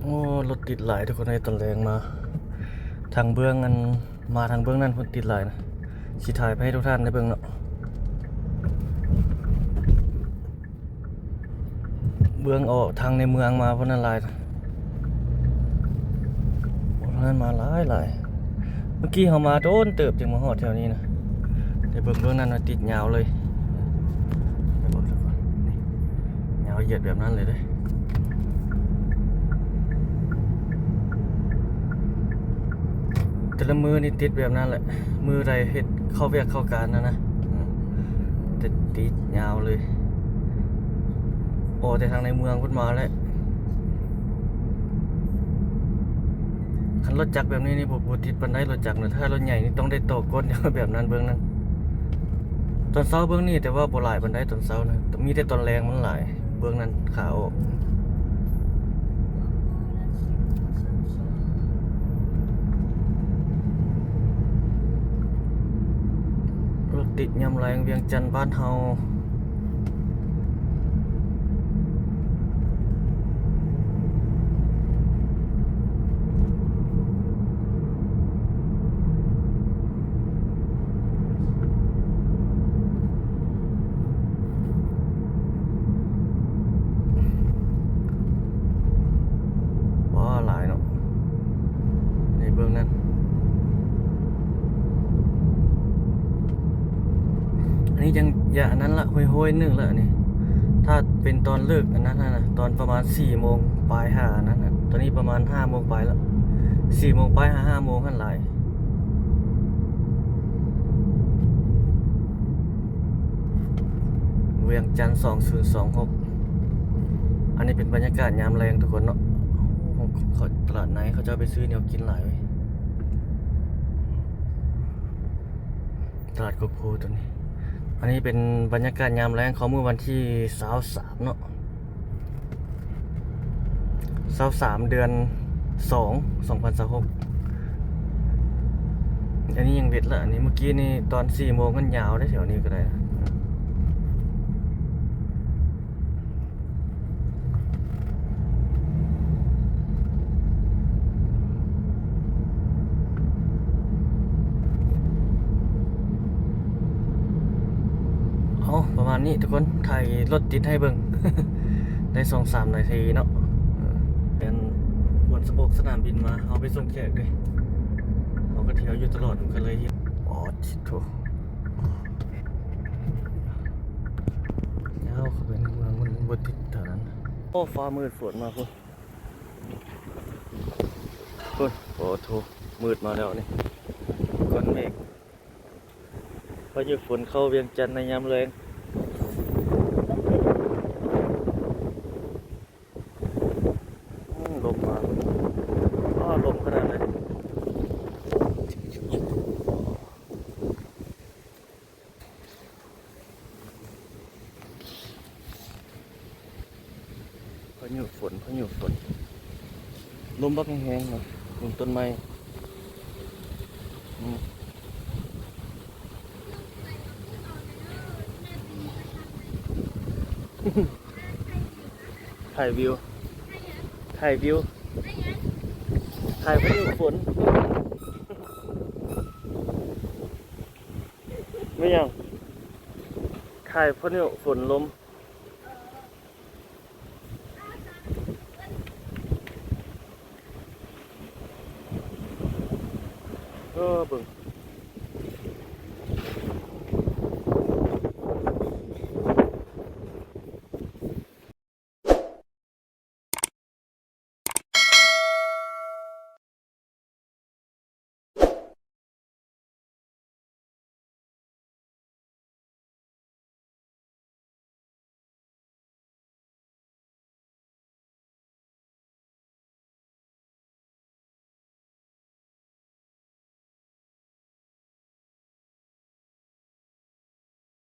ໂອ້ ລົດຕິດຫຼາຍທຸກຄົນເອີຍ ຕອນແລງມາ ທາງເບື້ອງອັນ ມາທາງເບື້ອງນັ້ນພຸ້ນຕິດຫຼາຍນະ ຊິຖ່າຍໄປໃຫ້ທຸກທ່ານໄດ້ເບິ່ງເນາະ ເບື້ອງອອກທາງໃນເມືອງມາພຸ້ນນັ້ນຫຼາຍນະ ໂອ້ ທາງນັ້ນມາຫຼາຍໆ ເມື່ອກີ້ເຮົາມາໂດນເຕີບຈຶ່ງມາຮອດແຖວນີ້ນະ ໄດ້ເບິ່ງເບື້ອງນັ້ນວ່າຕິດຍາວເລີຍ ໄດ້ເບິ່ງທຸກຄົນ ນີ້ ຍາວຢຽດແບບນັ້ນເລີຍເດ້ ແຕ່ລະມື້ນີ້ຕິດແບບນັ້ນແຫຼະ ມື້ໃດເຮັດເຂົ້າວຽກເຂົ້າການຫັ້ນນະ ແຕ່ຕິດຍາວເລີຍ ອອກແຕ່ທາງໃນເມືອງພຸ້ນມາແຫຼະ ຄັນລົດຈັກແບບນີ້ນີ້ບໍ່ ບໍ່ຕິດປານໃດ ລົດຈັກນະ ຖ້າລົດໃຫຍ່ນີ້ຕ້ອງໄດ້ຕໍ່ກົ້ນ ແບບນັ້ນເບື້ອງນັ້ນ ຕອນເຊົ້າເບື້ອງນີ້ ແຕ່ວ່າບໍ່ຫຼາຍປານໃດຕອນເຊົ້ານະ ມີແຕ່ຕອນແລງມັນຫຼາຍ ເບື້ອງນັ້ນຂາອອກ ລົດຕິດຍາມແລງວຽງຈັນບ້ານເຮົາ. ວ້າ ຫຼາຍເນາະ ໃນເບື້ອງນັ້ນ ອັນນີ້ຍັງ ຢ່າອັນນັ້ນລະ ໂຮຍໆໜຶ່ງລະ ອັນນີ້ ຖ້າເປັນຕອນເລີກອັນນັ້ນນະ ຕອນປະມານສີ່ໂມງປາຍຫາອັນນັ້ນນະ ຕອນນີ້ປະມານຫ້າໂມງປາຍລະ ສີ່ໂມງປາຍຫາຫ້າໂມງຫັ້ນຫຼາຍ. ວຽງຈັນສອງສູນສອງຫົກ ອັນນີ້ເປັນບັນຍາກາດຍາມແລງທຸກຄົນເນາະ ເຂົາ ຕະຫຼາດໃນເຂົາເຈົ້າໄປຊື້ແນວກິນຫຼາຍເວີຍ ຕະຫຼາດໂກໂກໂຕນີ້ ອັນນີ້ເປັນບັນຍາກາດຍາມແລງຂອງມື້ວັນທີຊາວສາມເນາະ. ຊາວສາມ ເດືອນສອງ ສອງພັນຊາວຫົກ ອັນນີ້ຍັງເວັດລະ ອັນນີ້ເມື່ອກີ້ນີ້ຕອນສີ່ໂມງມັນຍາວເດ້ ແຖວນີ້ກໍໄດ້ ເອົາ ປະມານນີ້ທຸກຄົນ ຖ່າຍລົດຕິດໃຫ້ເບິ່ງ ໄດ້ສອງສາມນາທີເນາະ ເອີ ແມ່ນ ບ່ອນສະໂບກສະໜາມບິນມາ ເຮົາໄປສົ່ງແຂກເດ້ ເຮົາກໍທ່ຽວຢູ່ຕະຫຼອດ ມັນກໍເລີຍເຮັດ ອໍ ທິໂທ ແລ້ວເຂົ້າໄປໃນເມືອງມັນບໍ່ຕິດເທົ່ານັ້ນ ໂອ້ ຟ້າມືດຝົນມາພຸ້ນ ພຸ້ນ ໂອ້ໂທ ມືດມາແລ້ວນີ້ ກ້ອນເມກ ພາຍຸຝົນເຂົ້າວຽງຈັນໃນຍາມແລງ ອືມ ລົມມາ ອ້າ ລົມຂະໜາດໃດ ພາຍຸຝົນ ພາຍຸຝົນ ລົມບັກແຮງໆເນາະ ເບິ່ງຕົ້ນໄມ້ ອືມ ຖ່າຍວິວ ຖ່າຍວິວ ຖ່າຍພາຍຸຝົນ ແມ່ນຫຍັງ? ຖ່າຍພາຍຸຝົນລົມ ເອີ ເບິ່ງ